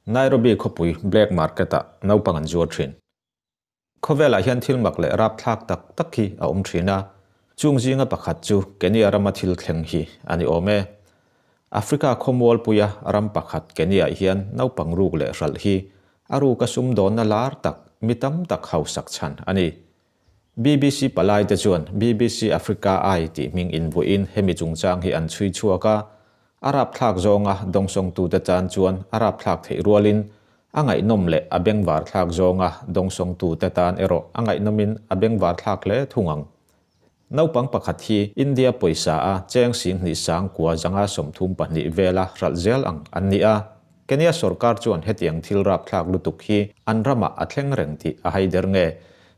Nairobi khawpui black market-ah naupang an zuar thin. Khawvelah hian thil mak leh rapthlak tak tak hi a awm thin a, chung zinga pakhat chu Kenya rama thil thleng hi a ni awm e. Africa khawmualpuia ram pakhat Kenya hian naupang ruk leh hralh hi a ruka sumdawnna lar tak mi tam tak hausak chhan a ni. BBC palaite chuan BBC Africa Eye tih hming invuahin hemi chungchang hi an chhui chhuak a, A rapthlak zawnga dawngsawngtute tan chuan a rapthlak theih rualin a ngaihnawm leh a bengvarthlak zawnga dawngsawngtute tan erawh a ngaihnawmin a bengvarthlak hle thung ang. Naupang pakhat hi India pawisa a cheng 29 532 vela hralh zel ang an ni a. Kenya sorkar chuan hetiang thil rapthlak lutuk hi an ramah a thleng reng tih a haider nge?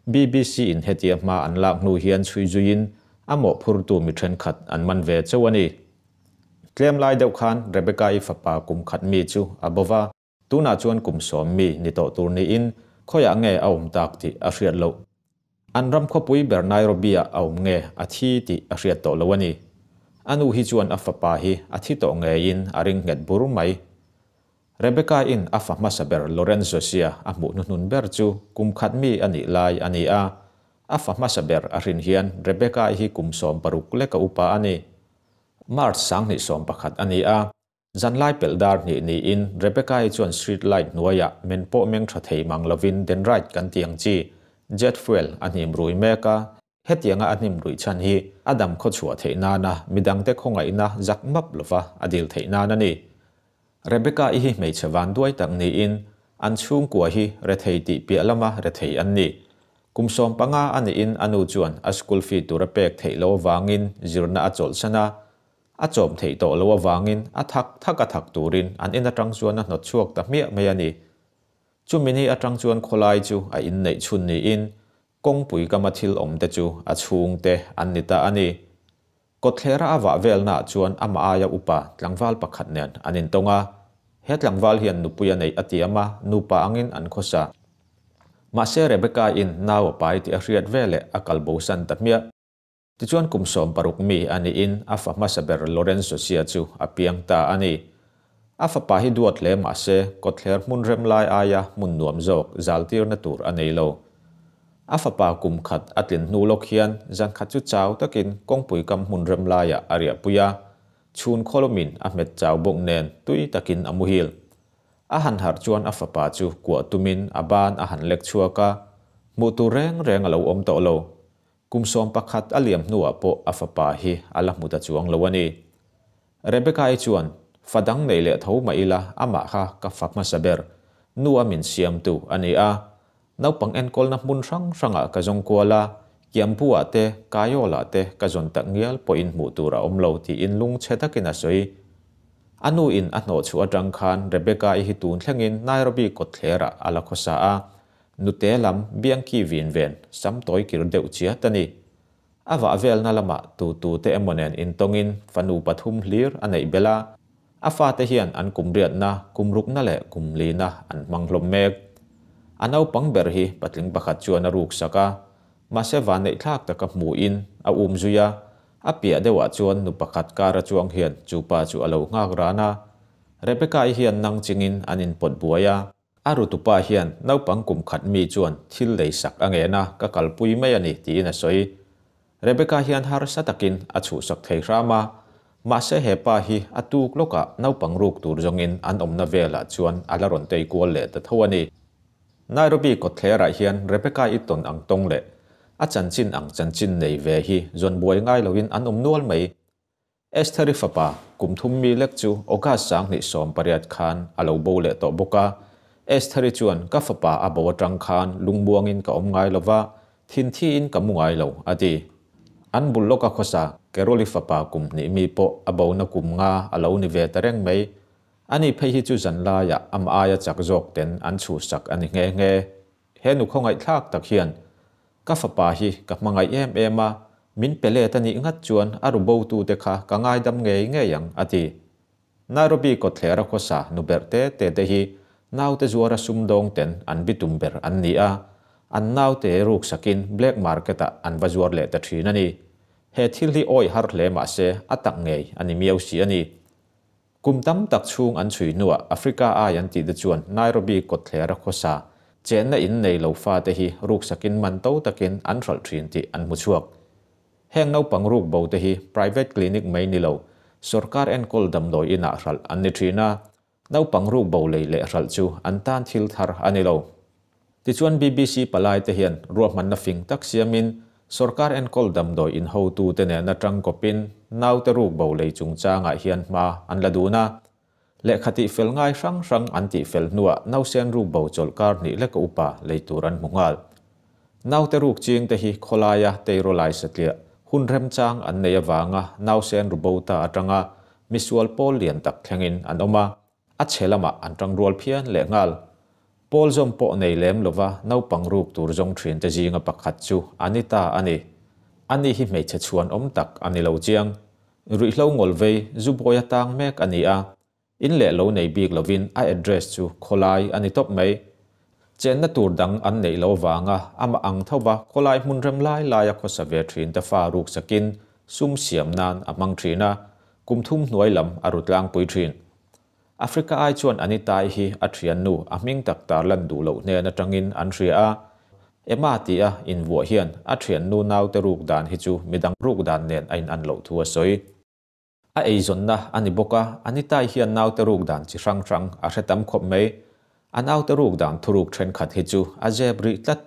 BBC in hetia hma an lak hnu hian chhui zuiin a mawhphurtu mi thenkhat an man ve chauh a ni. Tlem lai deuh khan Rebecca-i fapa kum khat mi chu a bo va, tunah chuan kum 10 mi ni tawh tur niin khawiah nge a awm tak tih a hriat loh. An ram khawpui ber Nairobi-ah a awm nge a thi tih a hriat tawh lo a ni. A nu hi chuan a fapa hi a thi tawh ngeiin a ring nghet bur mai. Rebecca-in a fa hmasa ber Lorenzo sia a hmuh hnuhnun ber chu kum khat mi a nih lai a ni a, a fa hmasa ber a hrin hian Rebecca-i hi kum 16 leka upa a ni. March 2011 a ni a, zanlai pelh dar hnih niin Rebecca-i chuan street light hnuaiah men pawh meng tha thei mang lovin Denrite kan tih ang chi jet fuel a hnim rui mek a, hetianga a hnim ruih chhan hi a dam khaw chhuah theih nana midangte khawngaihna zak map lova a dil theih nan a ni. Rebecca-i hi hmeichhe van duai tak niin an chhungkua hi rethei tih piah lama rethei an ni. Kum 15 a nihin a nu chuan a school fee tur a pek theih loh avangin zirna a chawlhsan a, a chawm theih tawh loh avangin a thak thak a thak turin an in atang chuan a hnawt chhuak ta hmiah mai a ni. Chumi ni atang chuan khawlai chu a inneih chhun niin kawngpui kama thil awmte chu a chhungte an ni ta a ni. Kawtthlera a vah velnaah chuan amah aia upa tlangval pakhat nen an intawng a. He tlangval hian nupui a neih a tiam a, nupa angin an khawsa. Mahse Rebecca-in nau a pai tih a hriat veleh a kal bosan ta hmiah. Tichuan kum 16 mi a niin a fa hmasa ber Lorenzo sia chu a piang ta a ni. A fapa hi duat hle mahse kawtthler hmun rem lai aia hmun nuam zawk zaltirna tur a nei lo. A fapa kum khat a tlin hnu lawk hian zan khat chu chau takin kawngpui kam hmun rem laiah a riahpui a, chhun khawlawmin a hmet chau bawk nen tui takin a muhil. A han harh chuan a fapa chu kuah tumin a ban a han lek chhuak a, hmuh tur reng reng a lo awm tawh lo. Kum 11 a liam hnuah pawh a fapa hi a la hmu ta chuang lo a ni. Rebecca-i chuan, Fa dang nei leh tho mah ila amah kha ka fa hmasa ber, nu a min siamtu a ni a. Naupang enkawlna hmun hrang hrangah ka zawng kual a, Kiambu-ah te, Kaiola te ka zawn tak ngial pawhin hmuh tur a awm lo tiin lungchhe takin a sawi. A nu in a hnawh chhuah atang khan Rebecca-i hi tun thlengin Nairobi kawtthlerah a la khawsa a, nute lam biangki vin ven sam tawi kir deuh chiat a ni. A vah velna lamah tu tu te emaw nen intawngin fanu pathum hlir a neih belh a, a fate hian an kum riatna, kum rukna leh kum lina an hmang hlawm mek. A naupang ber hi patling pakhat chuan a ruksak a, mahse vanneih thlak taka hmuhin a um zui a, a piah deuhah chuan nu pakhat kar a chuang hian chu pa chu a lo nghak ran a. Rebecca-i hian nang chingin an inpawt buai a. A rutupa hian naupang kum khat mi chuan thil lei sak a ngen a, ka kalpui mai a ni tiin a sawi. Rebecca hian harsa takin a chhuhsak thei hram a, mahse he pa hi a tuk lawkah naupang ruk tur zawngin an awmna velah chuan a la rawn tei kual leh ta tho a ni. Nairobi kawtthlerah hian Rebecca-i tawn ang tawng leh a chanchin ang chanchin nei ve hi zawn buai ngai loin an awm nual mai. Estheri fapa kum thum mi lek chu August 2018 khan a lo bo leh tawh bawk a. Estheri chuan ka fapa a bo atang khan lungmuangin ka awm ngai lova, thin thiin ka mu ngai lo, a ti. An bul lawka khawsa Caroli fapa kum hnih mi pawh a bona kum nga a lo ni ve ta reng mai. Ani phei hi chu zan laiah am aia chak zawk ten an chhuhsak a ni nghe nghe. He nu khawngaih thlak tak hian ka fapa hi ka hmangaih em em a, min pe let a nih ngat chuan a ru bo tu te kha ka ngaidam ngei ngei ang, a ti. Nairobi kawtthlera khawsa nu berh te te te hi naute zuara sumdawng ten an bitum ber an ni a, an naute ruksakin black market-ah an va zuar leh ta thin a ni. He thil hi awih har hle mahse a tak ngei a ni miau si a ni. Kum tam tak chhung an chhui hnuah Africa Eye an tihte chuan Nairobi kawtthlera khawsa, chenna in nei lo fate hi ruksakin man to takin an hralh thin tih an hmu chhuak. Heng naupang ruk bo te hi private clinic mai ni lo, sorkar enkawl damdawi inah hralh an ni thin a. Naupang ruk bo lei leh hralh chu an tan thil thar a ni lo. Tichuan BBC palai te hian ruahmanna fing tak siamin sorkar enkawl damdawi in hotute nena tangkawpin naute ruk bo lei chungchangah hian hma an la dun a. Lehkha tihfel ngai hrang hrang an tihfel hnuah nausen ruk bo chawlhkar hnih leka upa lei tur an hmu nghal. Naute ruk ching te hi khawlaia teirawlai satliah hun remchang an nei avanga nausen ru bo ta atanga misual pawl lian tak thlengin an awm a, a chhe lamah an tangrual phian lehnghal. Pawl zawm pawh nei lem lova naupang ruk tur zawng thin te zinga pakhat chu Anita a ni. Ani hi hmeichhe chhuan awm tak a ni lo chiang. Ruihhlo ngawlvei Zubawi atang mek a ni a, in leh lo nei bik lovin a address chu khawlai a ni tawp mai. Chenna tur dang an neih lo vanga amah ang thova khawlai hmun rem lai laia khawsa ve thin te fa ruksakin sum siam nan a hmang thin a, kum thum hnuai lam a ru tlangpui thin. Africa ai chuan Anita-i hi a thiannu a hming tak tarlan duh loh hnen atangin an hria a, Emma tia invuah hian a thiannu naute ruk dan hi chu midang ruk dan nen a inan loh thu a sawi. A eizawnna a ni bawk a, Anita-i hian naute ruk dan chi hrang hrang a hre tam khawp mai. A naute ruk dan thuruk thenkhat hi chu a zep rih tlat.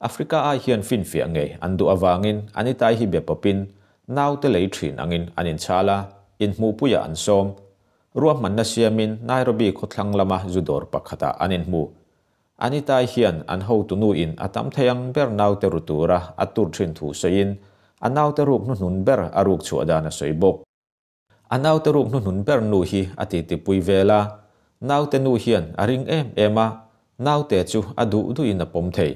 Africa ai hian finfiah ngei an duh avangin Anita-i hi be pawpin naute lei thin angin an inchhal a, inhmuhpuiah an sawm. Ruahmanna siamin Nairobi khawthlang lama zu dawr pakhatah an inhmu. Anita-i hian an hotu nuin a tam thei ang ber naute ru tura a tur thin thu sawiin a naute ruk hnuhnun ber a ruk chhuah dan a sawi bawk. A naute ruk hnuhnun ber nu hi a titipui vel a, naute nu hian a ring em em a, naute chu a duh duhin a pawm thei.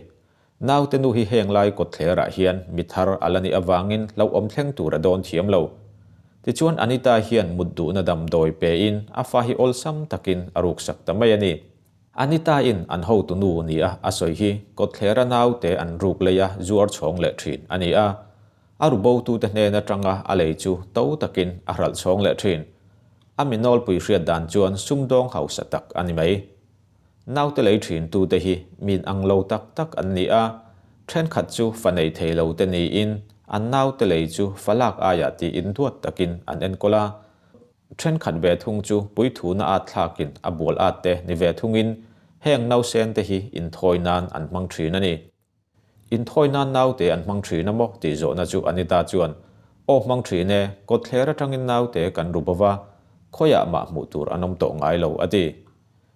Naute nu hi heng lai kawtthlerah hian mi thar a la nih avangin hlauhawm thleng tur a dawn thiam lo. Tichuan Anita hian mut duhna damdawi pein a fa hi awlsam takin a ruksak ta mai a ni. Anita-in an hotu nu nia a sawi hi kawtthlera naute an ruk leia zuar chhawng leh thin a ni a. A rubotute hnen atanga a lei chu to takin a hralh chhawng leh thin. A mi nawlpui hriat dan chuan sumdawng hausa tak a ni mai. Naute lei thintute hi min ang lo tak tak an ni a, thenkhat chu fa nei thei lo te niin an naute lei chu fa lak aiah tiin duat takin an enkawl a. Thenkhat ve thung chu puithuna at thlakin a bual at te ni ve thungin heng nausen te hi inthawi nan an hmang thin a ni. Inthawi nan naute an hmang thin a maw tih zawhna chu Anita chuan, Aw hmang thin e, kawtthler atangin naute kan ru bova, khawiah mah hmuh tur an awm tawh ngai lo a ti.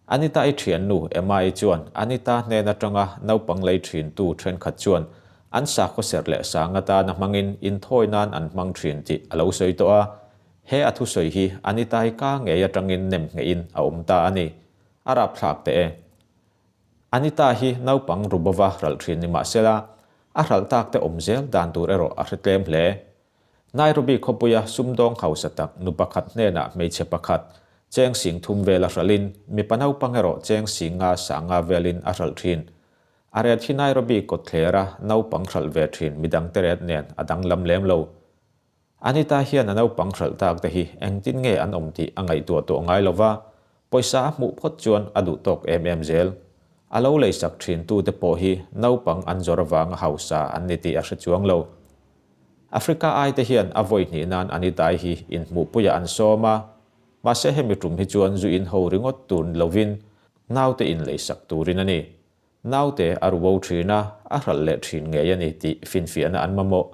Anita-i thiannu Emma-i chuan Anita hnen atanga naupang lei thintu thenkhat chuan an sakhaw serh leh sang atana hmangin inthawi nan an hmang thin tih a lo sawi tawh a, he a thusawi hi Anita-i ka ngei atangin nem ngeihin a awm ta a ni. A rapthlak teh e. Anita hi naupang Rubova hralh thin ni mah sela, a hralh tak te awm zel dan tur erawh a hre tlem hle. Nairobi khawpuia sumdawng hausa tak nu pakhat hnenah hmeichhe pakhat cheng sing thum vel a hralhin mipa naupang erawh cheng sing nga sang nga velin a hralh thin. A ret hi Nairobi kawtthlera naupang hralh ve thin midangte ret nen a danglam lem lo. Anita hian a naupang hralh tak te hi engtin nge an awm tih a ngaihtuah tawh ngai lo va, pawisa a hmuh phawt chuan a duh tawk em em zel. A lo leisak thin tu te pawh hi naupang an zawr avanga hausa an ni tih a hre chuang lo. Africa ai te hian a vawi hnih nan Anita-i hi inhmuhpuiah an sawm a, mahse hemi tum hi chuan zu in ho ringawt tur ni lovin naute in leisak turin a ni. Naute a ru bo thin a, a hralh leh thin ngei a ni tih finfiahna an mamawh.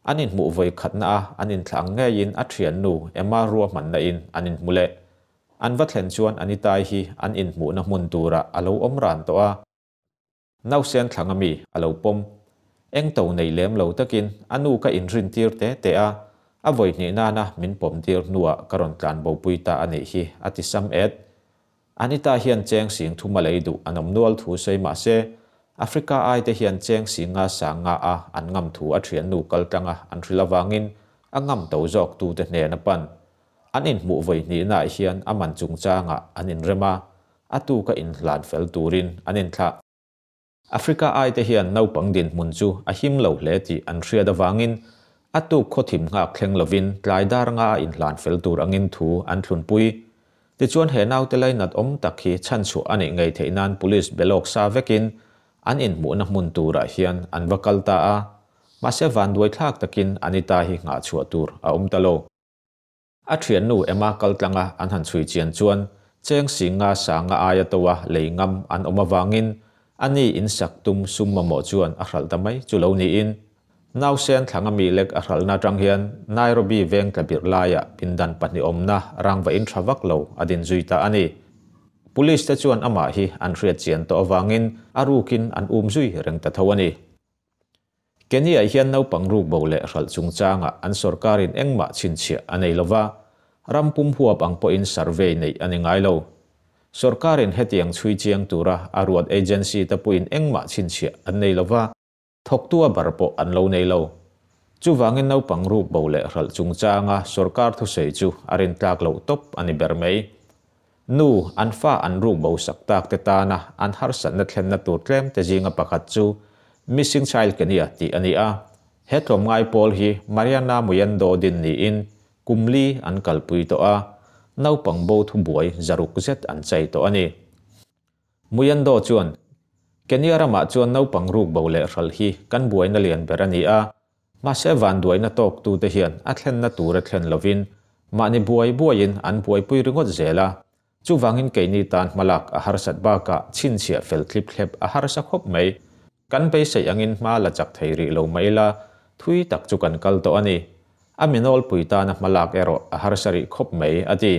An inhmuh vawi khatna a an inthlah ang ngeiin a thiannu Emma ruahmanna in an inhmu leh. An va thlen chuan Anita-i hi an inhmuhna hmun turah a lo awm ran tawh a. Nausen thlang ami a lo pawm. Eng to nei lem lo takin a nu ka inrin tir te te a, a vawi hnih nana min pawm tir hnuah ka rawn tlan bopui ta a nih hi a ti sam et. Anita hian cheng sing thum a lei duh an awm nual thu sawi mah se, Africa ai te hian cheng sing nga sang nga a an ngam thu a thiannu kal tlang a an hrilh avangin a ngam to zawk tu te hnen a pan. An inhmuh vawi hnihnaah hian a man chungchangah an inrem a, a tuka inhlan fel turin an inthlah. Africa ai te hian naupang dinhmun chu a him lo hle tih an hriat avangin A tuk khaw thim nghak thleng lovin tlai dar nga a inhlan fel tur angin thu an thlunpui. Tichuan he naute lainat awm tak hi chhanchhuah a nih ngei theih nan police be lawk sa vekin an inhmuhna hmun turah hian an va kal ta a. Mahse vanduai thlak takin Anita hi nghah chhuah tur a awm ta lo. A thiannu Emma kaltlanga an han chhui chian chuan cheng singa sanga aia toa lei ngam an awm avangin ani insak tum sum mamawh chuan a hralh ta mai chu lo niin. Nausen thlanga mi lek a hralhna atang hian Nairobi veng tlabirh laiah pindan pahnih awmna rangva in tha vak lo a din zui ta a ni. Police te chuan amah hi an hriat chian tawh avangin a rukin an um zui reng ta tho a ni. Kenya hian naupang rukbo leh hralh chungchangah an sorkarin engmah chhinchhiah a nei lova, ram pum huap ang pawhin survey neih a ni ngai lo. Sorkarin hetiang chhui chiang tura a ruat agency te pawhin engmah chhinchhiah an nei lova, thawktu a bar pawh an lo nei lo. Chuvangin naupang rukbo leh hralh chungchanga sorkar thusawi chu a rintlak loh tawp a ni ber mai. Nu, an fa an ruk bo sak tak te tana an harsatna thlenna tur tlem te zinga pakhat chu Missing Child Kenya tih a ni a. He tlawmngai pawl hi Mariana Muyendo din niin kum li an kalpui tawh a, naupang bo thubuai zaruk zet an chai tawh a ni. Muyendo chuan, Kenya ramah chuan naupang ruk bo leh hralh hi kan buaina lian ber a ni a, Mahse vanduaina tawktute hian a thlenna tura thlen lovin mahni buai buaiin an buaipui ringawt zel a, chuvangin keini tan hmalak a harsat bakah chhinchhiah fel thlip thlep a harsa khawp mai. Kan beiseih angin hma la chak thei rih lo mai ila, thui tak chu kan kal tawh a ni. A mi nawlpui tana hmalak erawh a harsa rih khawp mai, a ti.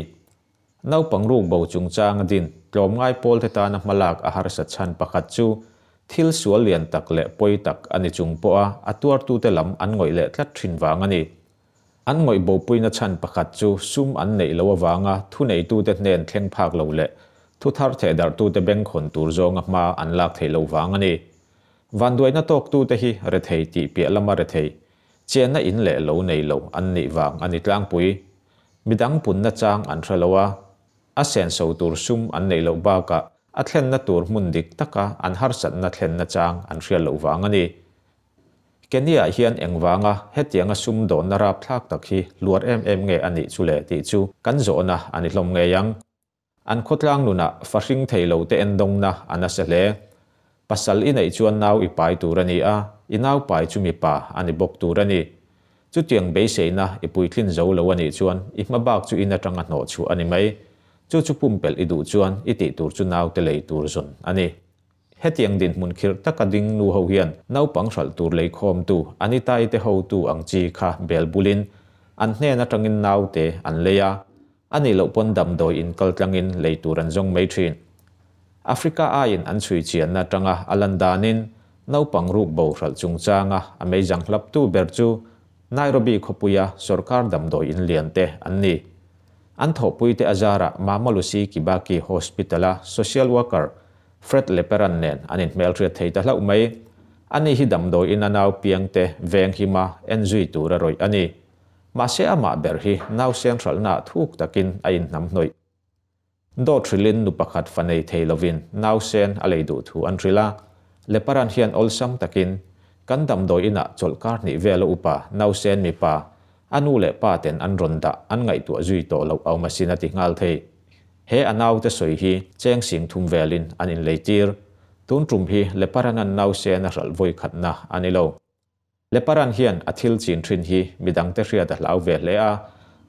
Naupang rukbo chungchanga din tlawmngai pawlte tana hmalak a harsat chhan pakhat chu thil sual lian tak leh pawi tak a ni chung pawha a tuartute lam an ngawih leh tlat thin vang a ni. An ngawih bopuina chhan pakhat chu sum an neih loh avanga thuneitute hnen thleng phak lo leh thu thar thehdarhtute bengkhawn tur zawnga hma an lak theih loh vang a ni. Vanduaina tawktute hi rethei tih piah lama rethei, chenna in leh lo nei lo an nih vang a ni tlangpui. Midang punna chang an hre lo a, a senso tur sum an neih loh bakah a thlenna tur hmun dik taka an harsatna thlenna chang an hriat loh vang a ni. Kenya hian engvanga hetianga sum dawnna rapthlak tak hi hluar em em nge a nih chu le tih chu kan zawhna a ni hlawm ngei ang. An khawtlang nunah fa hring thei lo te endawngna a nasa hle. Pasal i neih chuan nau i pai tur a ni a, i nau pai chu mipa a ni bawk tur a ni. Chutiang beiseina i puitlin zo lo a nih chuan i hma bak chu in atanga hnawh chhuah a ni mai. Chu chu pumpelh i duh chuan i tih tur chu naute lei tur zawn a ni. Hetiang dinhmun khirh taka ding nu ho hian naupang hralh tur leikhawmtu Anita-i te hotu ang chi kha bel bulin an hnen atangin naute an lei a, a nih loh pawn damdawi in kal tlangin lei tur an zawng mai thin. Africa aiin an chhui chianna atanga a lan danin naupang ruk bo hralh chungchanga a meizang hlaptu ber chu Nairobi khawpuia sorkar damdawi in lian te an ni. An thawhpuite azarah Mama Lucy Kibaki Hospital-a social worker Fred Leperan nen an inhmelhriat thei ta hlauh mai. Ani hi damdawiin a nau piangte veng hima en zui tura rawih a ni. Mahse amah ber hi nausen hralhnaah thuk takin a inhnam hnawih. Dawt hrilhin nu pakhat fa nei thei lovin nausen a lei duh thu an hrilh a. Leparan hian awlsam takin, Kan damdawi inah chawlhkar hnih vela upa nausen mipa a nu leh pa ten an rawn dah an ngaihtuah zui tawh loh a awm asin a ti nghal thei. He a naute sawi hi cheng sing thum velin an inleitir. Tun tum hi Leparanan nausen a hralh vawi khatna a ni lo. Leparan hian a thil chin thin hi midangte hriat a hlau ve hle a,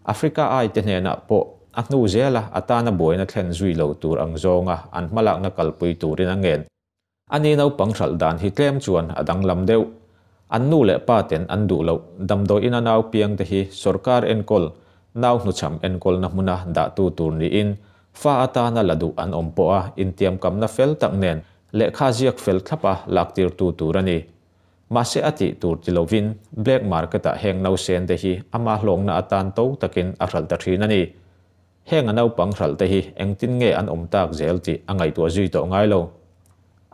Africa ai te hnenah pawh a hnu zela a tana buaina thlen zui lo tur ang zawnga an hmalakna kalpui turin a ngen. Ani naupang hralh dan hi tlem chuan a danglam deuh. An nu leh pa ten an duh loh damdawiin a nau piang te hi sorkar enkawl, nau hnuchham enkawlna hmuna dahtu tur niin fa atana la duh an awm pawh a intiamkamna fel tak nen lehkha ziak fel thlapa laktirtu tur a ni. Mahse a tih tur ti lovin black market ah heng nausen te hi ama hlawkna atan to takin a hralh ta thin a ni. Heng a naupang hralh te hi engtin nge an awm tak zel tih a ngaihtuah zui tawh ngai lo.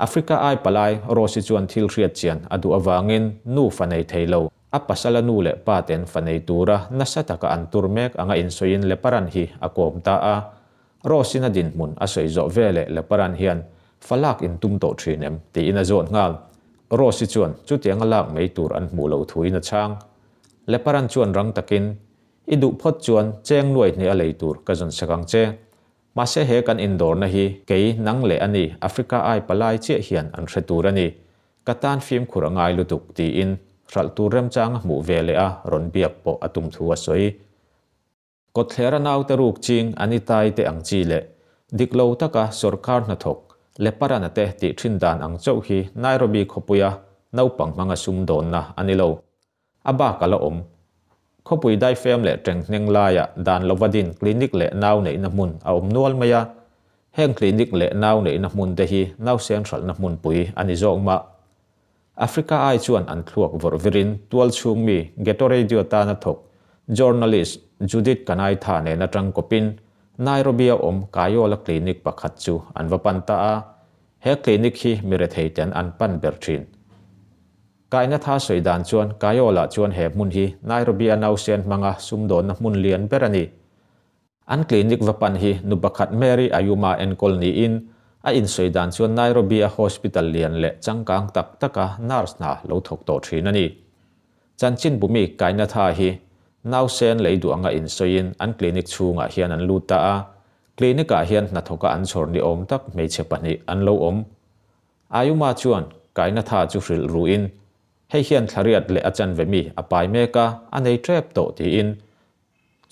Africa ai palai Rose-i chuan thil hriat chian a duh avangin nu fa nei thei lo, a pasala nu leh pa ten fa nei tura nasa taka an tur mek anga insawiin Leparan hi a kawm ta a. Rose-in a dinhmun a sawi zawh veleh Leparan hian fa lak in tum tawh thin em? tiin a zawt nghal. Rose-i chuan chutianga lak mai tur an hmuh loh thuin a chhang. Leparan chuan rang takin, I duh phawt chuan cheng nuai hnih a lei tur ka zawn sak ang che. Mahse he kan indawrna hi kei, nang leh ani Africa ai palai chiah hian an hre tur a ni. Ka tan fimkhur a ngai lutuk, tiin hralh tur remchang a hmuh ve leh a rawn biak pawh a tum thu a sawi. Kawtthlera naute ruk ching Anita-i te ang chi leh dik lo taka sawrkar hnathawk Leparana te tih thin dan ang chauh hi Nairobi khawpuia naupang hmanga sumdawnna a ni lo. A bak a la awm. Khawpui daifem leh ṭenghneng laiah dan lova din clinic leh nau neihna hmun a awm nual mai a. Heng clinic leh nau neihna hmun te hi nausen hralhna hmunpui a ni zawk mah. Africa ai chuan an thluak vawrh virin tualchhung mi Ghetto Radio tana thawk journalist Judith Kanaitha nena ṭang kawpin Nairobi-a awm Kayola clinic pakhat chu an va pan ta a. He clinic hi mi retheiten an pan ber ṭhin. Kainatha sawi dan chuan Kayola chuan he hmun hi Nairobi-a nausen hmanga sumdawnna hmun lian ber a ni. An clinic va pan hi nu pakhat Mary Ayuma enkawl niin a insawi dan chuan Nairobi-a hospital lian leh changkang tak taka nurse hna lo thawk tawh thin a ni. Chanchin bumi Kainatha hi nausen lei duh anga insawiin an clinic chhungah hian an lut ta a, clinic-ah hian hnathawka an chhawr ni awm tak hmeichhe pahnih an lo awm. Ayuma chuan Kainatha chu hrilh ruin, Hei hian thlariat leh a chanve mi a pai mek a, a nei tep tawh tiin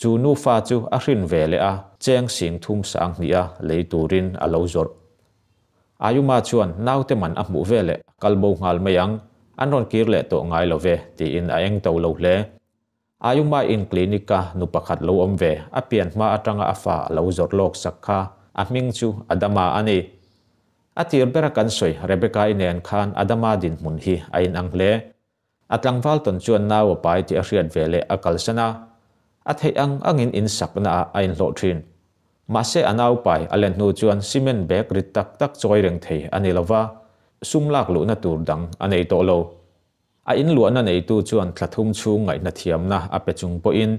chu nufa chu a hrin ve leh a, cheng sing thum sang hnih a lei turin a lo zawrh. Ayuma chuan naute man a hmuh ve leh a kal bo nghal mai ang, an rawn kir leh tawh ngai lo ve tiin a eng to lo hle. Ayuma in clinic-a nu pakhat lo awm ve, a pian hma atanga a fa a lo zawrh lawk sak kha a hming chu Adama a ni. A tir bera kan sawi Rebecca-i nen khan Adama dinhmun hi a inang hle. A tlangval tawn chuan nau a pai tih a hriat ve leh a kalsan a, a theih ang angin in saknaah a inhlawh thin. Mahse a nau pai a len hnu chuan cement bag rit tak tak chawi reng thei a ni lova, sum lak luhna tur dang a nei tawh lo. A inluahna neitu chuan thla thum chhung ngaihna thiamna a pe chung pawhin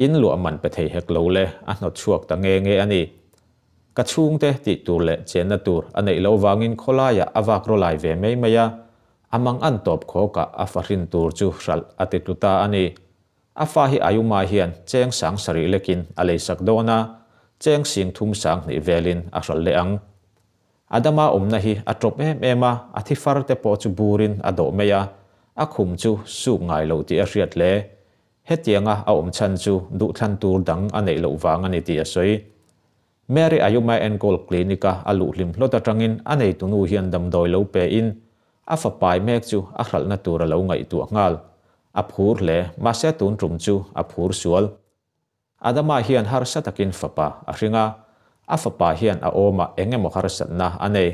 inluah man pe thei hek lo le a hnawt chhuak ta nge nge a ni. Ka chhungte tih tur leh chenna tur a neih loh vangin khawlaiah a vak rawlai ve mai mai a, a mang an tawp khawkah a fa hrin tur chu hralh a ti tlu ta a ni. A fa hi Ayuma hian cheng sang sarih lekin a leisak dawn a, cheng sing thum sang hnih velin a hralh leh ang. Adama awmna hi a tawp em em a, a thi far te pawh chu burin a dawh mai a, a khum chu suk ngai lo tih a hriat hle. Hetianga a awm chhan chu duhthlan tur dang a neih loh vang a ni tih a sawi. Mary Ayuma enkawl clinic-a a luh hlim hlawt atangin a neitunu hian damdawi lo pe in a fapai mek chu a hralhna tur a lo ngaihtuah nghal. A phur hle, mahse tun tum chu a phur sual. Adama hian harsa takin fapa a hring a, a fapa hian a awmah eng emaw harsatna a nei.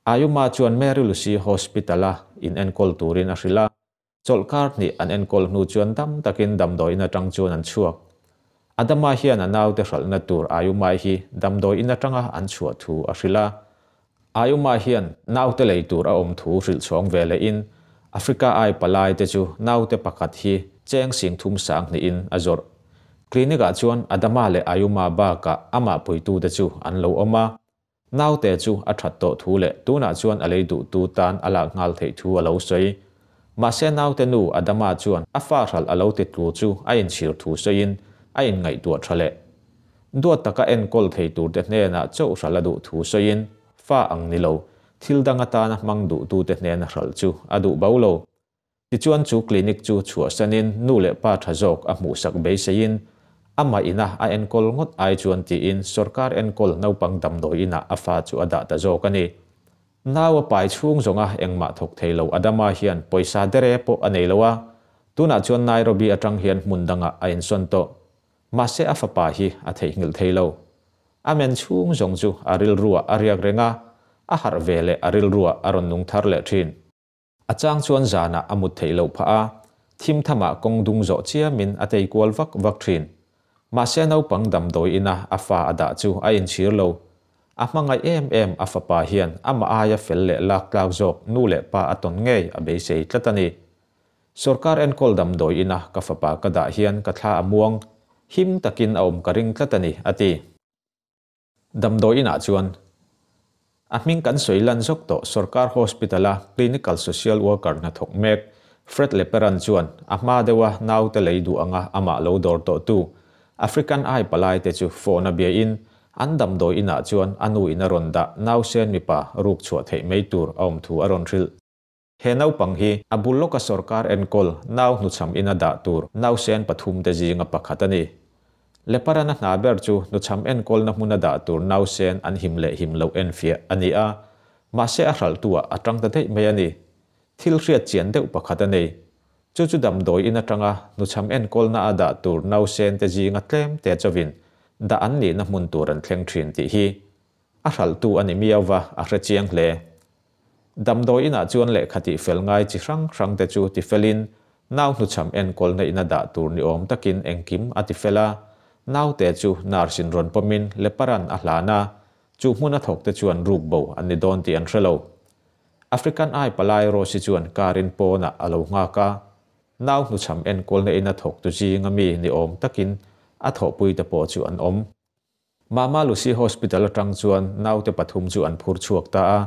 Ayuma chuan Mary Lucy Hospital-a in enkawl turin a hrilh a, chawlhkar hnih an enkawl hnu chuan dam takin damdawiin atang chuan an chhuak. Adama hian a naute hralhna tur Ayumai hi damdawiin atanga an chhuah thu a hrilh a. Ayuma hian naute lei tur a awm thu hrilh chhawng ve lehin Africa ai palai te chu naute pakhat hi cheng sing thum sang hnihin a zawrh. Clinic ah chuan Adama leh Ayuma bakah amah puitute chu an lo awm a. Naute chu a that tawh thu leh tunah chuan a lei duhtu tan a lak nghal theih thu a lo sawi. Mahse naute nu Adama chuan a fa hralh a lo ti tlu chu a inchhir thu sawiin a inngaihtuah tha leh. Duat taka enkawl thei turte hnenah chauh hralh a duh thu sawiin fa ang ni lo, thil dang atana hmang duhtute hnena hralh chu a duh bo lo. Tichuan chu clinic chu chhuahsanin nu leh pa tha zawk a hmuhsak beiseiin amah ina a enkawl ngawt ai chuan tiin sawrkar enkawl naupang damdawi inah a fa chu a dah ta zawk a ni. Nau a pai chhung zawnga engmah thawk thei lo Adama hian pawisa dere pawh a nei lo a, tunah chuan Nairobi atang hian hmun dangah a insawn tawh. Mahse a fapa hi a theihnghilh thei lo. A men chhung zawng chu a rilruah a riak reng a, a harh ve leh a rilruah a rawn nung thar leh thin. A chang chuan zanah a mut theih loh phah a, thim thamah kawng dung zawh chiamin a tei kual vak vak thin. Mahse naupang damdawi ina a fa a dah chu a inchhir lo. A hmangaih em em a fapa hian amah aia fel leh lak tlak zawk nu leh pa a tawn ngei a beisei tlat a ni. Sorkar enkawl damdawi ina ka fapa ka dah hian ka thla a muang, him takin a awm ka ring tlat a ni, a ti. Damdawi inah chuan a hming kan sawi lan zawk tawh Sorkar Hospital-a Clinical Social Worker hnathawk mek Fred Leparan chuan a hma deuha naute lei duh anga amah lo dawr tawhtu African Eye palaite chu phone-a biain an damdawi inah chuan a nu in a rawn dah nausen mipa ruk chhuah theih mai tur a awm thu a rawn hrilh. He naupang hi a bul lawka sorkar enkawl nau hnuchham ina dah tur nausen pathumte zinga pakhat a ni. Leparan-a hna ber chu hnuchham enkawlna hmuna dah tur nausen an him leh him loh enfiah a ni a, mahse a hralhtu-ah a tang ta daih mai a ni. Thil hriat chian deuh pakhat a nei. Chu chu damdawi in atanga hnuchham enkawlna-a dah tur nausen te zinga tlem te chauhin dah an nihna hmun tur an thleng thin tih hi. A hralhtu a ni miau va, a hre chiang hle. Damdawi inah chuan lehkha tihfel ngai chi hrang hrang te chu tifelin nau hnuchham enkawlna ina dah tur ni awm takin engkim a tifel a. Naute chu nurse in rawn pawmin Leparan a hlan a, chu hmuna thawkte chuan rukbo an ni dawn tih an hre lo. African Eye palai Rose-i chuan car-in pawnah a lo nghak a, nau hnuchham enkawlna ina thawktu zinga mi ni awm takin a thawhpuite pawh chu an awm. Mama Lucy Hospital atang chuan naute pathum chu an phur chhuak ta a,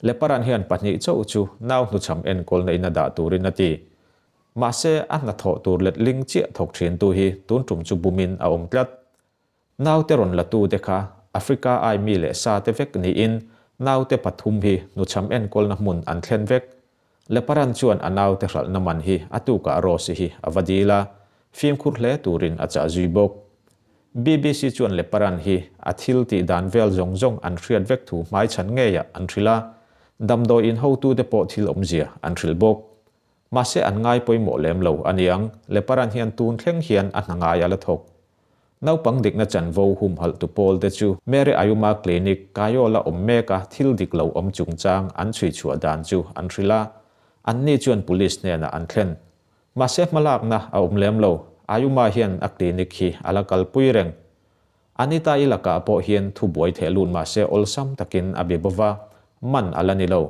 Leparan hian pahnih chauh chu nau hnuchham enkawlna ina dah turin a ti. Mahse, a hnathawh tur letling chiah thawk thintu hi tun tum chu bumin a awm tlat. Naute rawn la tute kha Africa ai mi leh sa te vek niin naute pathum hi hnuchham enkawlna hmun an thlen vek. Leparan chuan a naute hralhna man hi a tukah Rose-i hi a va dil a, fimkhur hle turin a chah zui bawk. BBC chuan Leparan hi a thil tih dan vel zawng zawng an hriat vek thu hmaichhan ngeiah an hrilh a, damdawi in hotute pawh thil awmzia an hrilh bawk. Mahse an ngai pawimawh lem lo a niang, Leparan hian tun thleng hian a hna ngai a la thawk. Naupang dikna chanvo humhalhtu pawlte chu Mary Ayuma Clinic, Kayola awm meka thil dik lo awm chungchang an chhui chhuah dan chu an hrilh a, anni chuan police hnenah an thlen. Mahse hmalakna a awm lem lo, Ayuma hian a clinic hi a la kalpui reng. Anita-i lakah pawh hian thu buai theh lut mahse awlsam takin a be bova, man a la ni lo.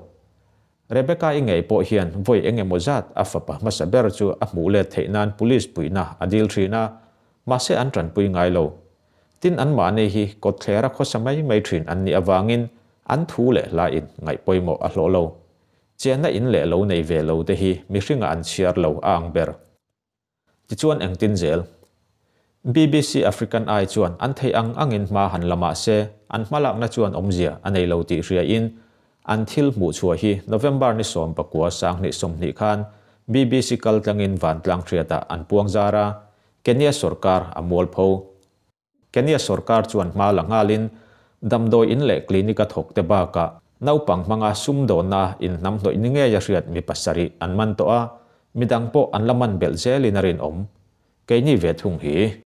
Rebecca-i ngei pawh hian vawi eng emaw zat a fapa hmasa ber chu a hmuh let theih nan police puihna a dil thin a, mahse an tanpui ngai lo. Tin anmahni hi kawtthlera khawsa mai mai thin an nih avangin an thu leh hlain ngaih pawimawh a hlawh lo. Chenna in leh lo nei ve lo te hi mihringah an chhiar lo a ang ber. Tichuan engtin zel? Bbc African Eye chuan an theih ang angin hma han la mah se, an hmalakna chuan awmzia a nei lo tih hriain an thil hmuh chhuah hi November ni 19 2020 khan bbc kaltlangin vantlang hriatah an puang zar a, Kenya sorkar a mualpho. Kenya sorkar chuan hma la nghalin damdawi in leh clinic-a thawkte bakah naupang hmanga sumdawnna inhnamhnawih ni ngeia hriat mi pasarih an man tawh a, midang pawh an la man belh zelin a rinawm. Keini ve thung hi.